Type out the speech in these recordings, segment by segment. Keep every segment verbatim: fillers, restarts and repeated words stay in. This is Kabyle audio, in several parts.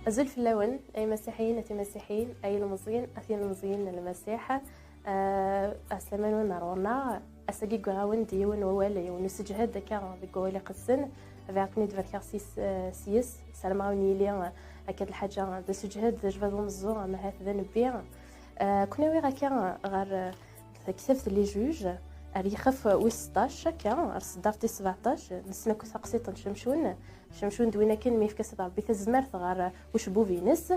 Azul fell-awen, ay imasiḥiyen, a timasiḥiyin, ay ilmeẓyen, a tilmeẓyin n Lmasiḥ. Ah, ɛeslama-nwen ar ɣur-neɣ. Ass-agi wwiɣ-awen-d yiwen wawal, yiwen useǧhed akka deg wawal iqedsen. Bɣiɣ ad ken-id-barkeɣ s yis-, ah, s yes. Ssarameɣ ad wen-yili, ah, akka d lḥaǧa d aseǧhed, d ajbad umeẓẓuɣ, ama ahat d anebbi. Ah, ken-awiɣ akka ɣer, ah, tektabt n Les Juges, ar yixef wis seṭṭac, akka, ar tseddart tis sebɛeṭṭac, nessen akk taqsiṭ n Cemcun. Cemcun d win akken mi yefka Sidi Ṛebbi tazmert ɣer ucebbub-ines,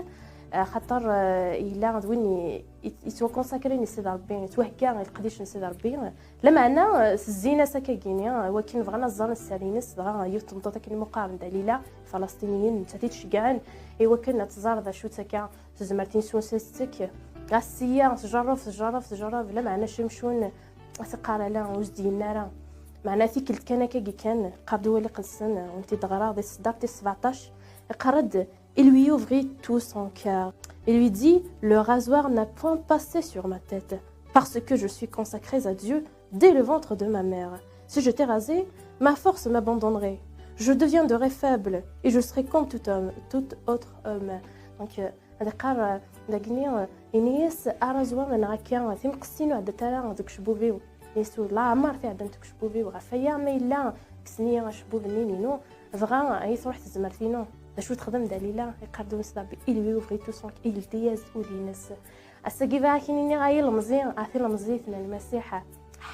axaṭer, eh, yella d win i, i, yettwakonsakrin i Sidi Ṛebbi, yettwahegga i leqdic n Sidi Ṛebbi. Lameɛna, eh, tezzin-as akkagini, eh, wakken bɣan ad ẓren sser-ines, dɣa yiwet n tmeṭṭut akken i mu qqaren Dalila, Falesṭiniyen, nettat i d-ceggɛen, i wakken ad tẓer d acu-tt akka tezmert-ines s tettek. Ɣas sya, tjerreb, tjerreb, tjerreb, lameɛna Cemcun, ad s-iqqar ala, ur s-d-yenni ara. Meɛna tikkelt kan akkagi kan, qqar-d wawal iqedsen, wen-t-id-ɣreɣ di tseddart tis sebɛeṭṭac, iqqar-d, il lui ouvrit tout son cœur. Il lui dit, le rasoir n'a point passé sur ma tête, parce que je suis consacrée à Dieu dès le ventre de ma mère. Si j'étais rasée, ma force m'abandonnerait. Je deviendrais faible et je serais comme tout homme, tout autre homme. Donc, euh, ad iqqar, euh, dagini, euh, ini-as, araẓwar neɣ akka, timqestin ur ɛeddant ara deg ucebbub-iw. Ini-as, ur laɛmer ti ɛeddant deg ucebbub-iw. Ɣef waya, ma yella kksen-iyi acebbub-nni-inu, dɣa ad iyi-truḥ tezmert-inu. D acu texdem Dalila? Iqqar-d win s Ṛebbi, il lui ouvrit tout son, yeldi-as ul-ines. Ass-agi bɣiɣ ad k-iniɣ, ay ilemẓi, a tilemẓit n Lmasiḥ,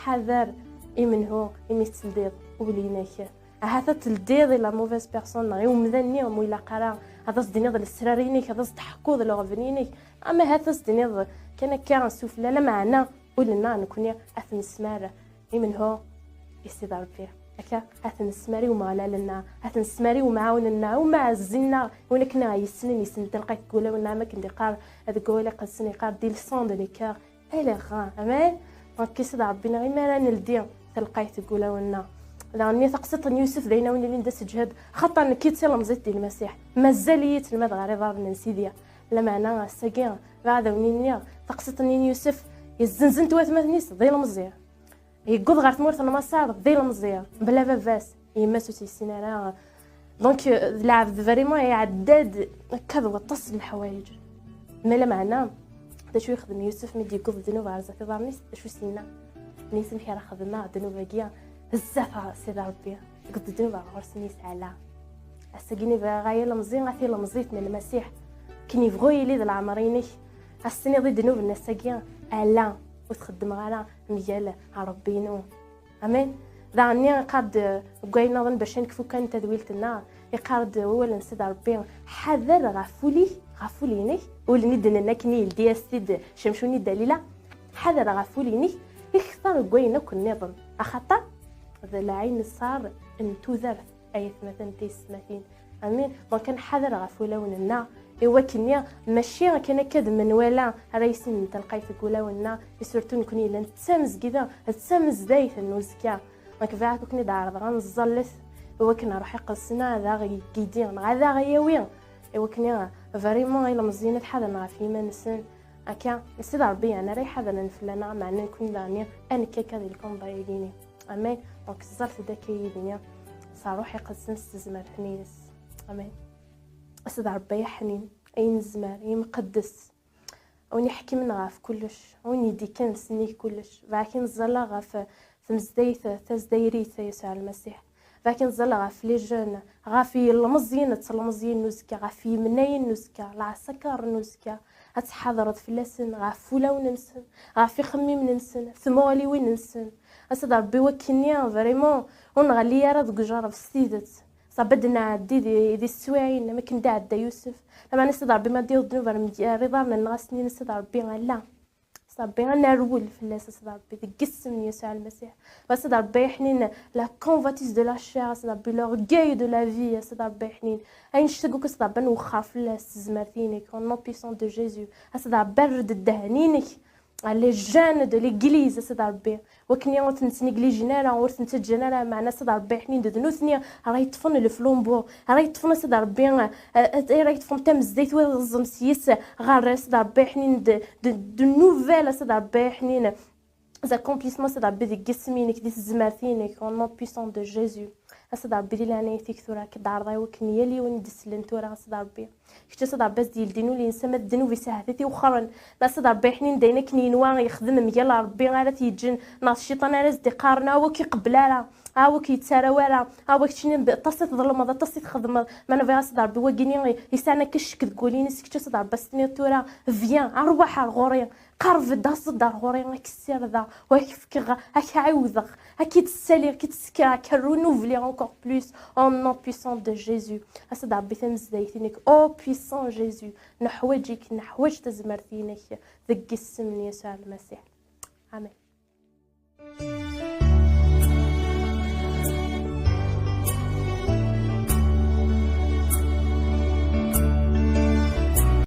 ḥader imenhu imi tetteldiḍ ul-inek. Ahat ad teldiḍ i la mauvaise personne neɣ i umdan-nni umi ilaq ara ad as-d-tiniḍ lesrar-inek, ad as-d-teḥkuḍ leɣben-inek, ama ahat ad as-d-tiniḍ kan akka sufella, lameɛna ul-nneɣ nekkni ad t-nesmar imenhu i Sidi Ṛebbi. Akka, ad t-nesmar i Umeɣlal-nneɣ, ad t-nesmar i Umɛawen-nneɣ, Umeɛzzi-nneɣ, win akken i aɣ-yessnen, yessnen talqayt deg wulawen-nneɣ, am akken d-iqqar deg wawal iqedsen, iqqar-d, il sent de nos cœurs et les reins. Amen. Donc, i Sidi Ṛebbi-nneɣ, imi ara neldi talqayt deg wulawen-nneɣ. Daɣen-nni taqsiṭ n Yusef d ayen awen-ilin d aseǧhed, xaṭer nekk d tilemẓit di Lmasiḥ. Mazal-iyi ttelmad ɣer iḍarren n Sidi. Lameɛna ass-agi, bɣiɣ ad awen-iniɣ, taqsiṭ-nni n Yusef, yezzenzen-t watmaten-is d ilemẓi. Yewweḍ ɣer tmurt n Maṣer d ilemẓi, mebla baba-s, yemma-s ur tt-yessin ara. Donc, euh, d lɛebd vraiment iɛedda-d akka d waṭas n leḥwayeǧ. Ma lameɛna, d acu yexdem Yusef mi d-yewweḍ ddnub ɣer zdat iḍarren-is? D acu s-yenna? Ini-as, amek ara xedmeɣ ddnub-agi zdat Sidi Ṛebbi? Yewweḍ ddnub ɣer ɣur-s, ini-as, ala. Ass-agi-nni bɣiɣ ay ilemẓi, a tilemẓit n Lmasiḥ, akken yebɣu yili d leɛmer-inek, ad s-tiniḍ i ddnub n ass-agi, ala, ur t-xeddmeɣ ara mgal Ṛebbi-inu. Amen. Daɣen-nni iqqar-d, eh, deg wayen nniḍen bac ad nekfu kan tadwilt-nneɣ, iqqar-d wawal n Sidi Ṛebbi, ḥader ɣef ul-ik, ɣef ul-inek, ul-nni d-nenna akken yeldi-as-t-id Cemcun i Dalila, ḥader ɣef ul-inek, ikter deg wayen akk nniḍen, axaṭer d lɛinṣer n tudert, ay atmaten tiyessetmatin. Amin. Donc, ad nḥader ɣef wulawen-nneɣ, i wakken-nni mačči akken akka d menwala ara yessinen talqayt deg wulawen-nneɣ, i surtout nekkni yellan d tamezgida, d tamezdayt n uzekka. Donc, bɣiɣ ad ken-id-ɛerḍeɣ ad neẓẓallet, i wakken Ṛṛuḥ Iqedsen ad aɣ-yeggidi, neɣ ad aɣ-yawi, i wakken vraiment ilemẓiyen ad ḥadren ɣef yiman-nsen. Akka, Sidi Ṛebbi, yeɛni, ara iḥadren fell-aneɣ, meɛna nekkni daɣen ad nekk akka di lkumba-agi-nni. Amen. Donc, ẓẓallet-d akka yid-i s Ṛṛuḥ Iqedsen s tezmert-nni-ines. Amen. Sidi Ṛebbi ay aḥnin, ay nezmer, ay imqeddes, a win iḥekmen ɣef kullec, a win yeddikan s nnig kullec. Bɣiɣ ad k-in-ẓẓalleɣ ɣef tmezdayt tazdayrit, a Yasuɛ Lmasiḥ. Bɣiɣ ad k-in-ẓẓalleɣ ɣef les jeunes, ɣef yilmeẓyen d telmeẓyin n uzekka, ɣef yimnayen n uzekka, lɛeskaṛ n uzekka. Ad tḥadreḍ fell-asen, ɣef wulawen-nsen, ɣef ixemmimen-nsen, tmuɣliwin-nsen. A Sidi Ṛebbi, wakken-nni vraiment ur nɣelli ara deg ujerreb s tidet. Ṣabb ad nɛeddi di, di teswiɛin, am akken d-iɛedda Yusef. Lameɛna, Sidi Ṛebbi, ma d-yaweḍ ddnub ar mg-, ar iḍarren-nneɣ, ad s-nini, Sidi Ṛebbi, ala. Sidi Ṛebbi, ad nerwel fell-as, a Sidi Ṛebbi, deg yisem n Yasuɛ Lmasiḥ. A Sidi Ṛebbi, ay aḥnin, la convoitise de la chair, a Sidi Ṛebbi, l'orgueil de la vie, a Sidi Ṛebbi, ay aḥnin. Ayen nctag akk, a Sidi Ṛebbi, ad nwexxer fell-as s tezmert-inek, au nom puissant de Jésus. A Sidi Ṛebbi, err-d ddehn-inek. Les jeunes de l'église, a Sidi Ṛebbi. Wakken ur ten-ttneglijin ara, ur ten-ttaǧǧan ara, meɛna, a Sidi Ṛebbi, ḥnin d nutni ara yeṭṭfen le flambeau, ara yeṭṭfen, a Sidi Ṛebbi, eh, eh, ara yeṭṭfen tamezdayt, wa iẓem s yis ɣer, a Sidi Ṛebbi, ḥnin de, de, de nouvelles, a Sidi Ṛebbi, ḥnin accomplissements, a Sidi Ṛebbi, deg yisem-inek, di tezmert-inek, au nom puissant de Jésus. A Sidi Ṛebbi, di leɛnaya-ik tura, ad k-d-ɛerḍeɣ i wakken yal yiwen i d-isellen tura, a Sidi Ṛebbi. Kečč, a Sidi Ṛebbi, ad s-d-yeldi nnul-ines, ama d ddnub-is ahat ad t-iwexxren. Ma a Sidi Ṛebbi, aḥnin d ayen akken yenwa yexdem mgal Ṛebbi ara t-yeǧǧen, neɣ d cciṭan ara s-d-iqqaren, a wi k-iqebbel ara, a wi k-yettaraw ara, a wi keččini aṭas i tḍelmeḍ, aṭas i txedmeḍ. Ma nebɣa, a Sidi Ṛebbi, wagini yesɛan akka ccek deg wul-ines, kečč, a Sidi Ṛebbi, ad s-tiniḍ tura, viens, arwaḥ ar ɣur-i, qerreb-d, aẓ-d ar ɣur-i, ad k-ssirdeɣ, u ad k-fkeɣ, ad k-ɛiwdeɣ, ad k-id-ssaliɣ, ad k-id-ssekreɣ, ad k-renouveler encore plus, au nom puissant de Jésus. A Sidi Ṛebbi, tamezdayt-inek, oh puissant Jésus, neḥwaǧ-ik, neḥwaǧ tazmert-inek, deg isem n Yasuɛ Lmasiḥ. Amen.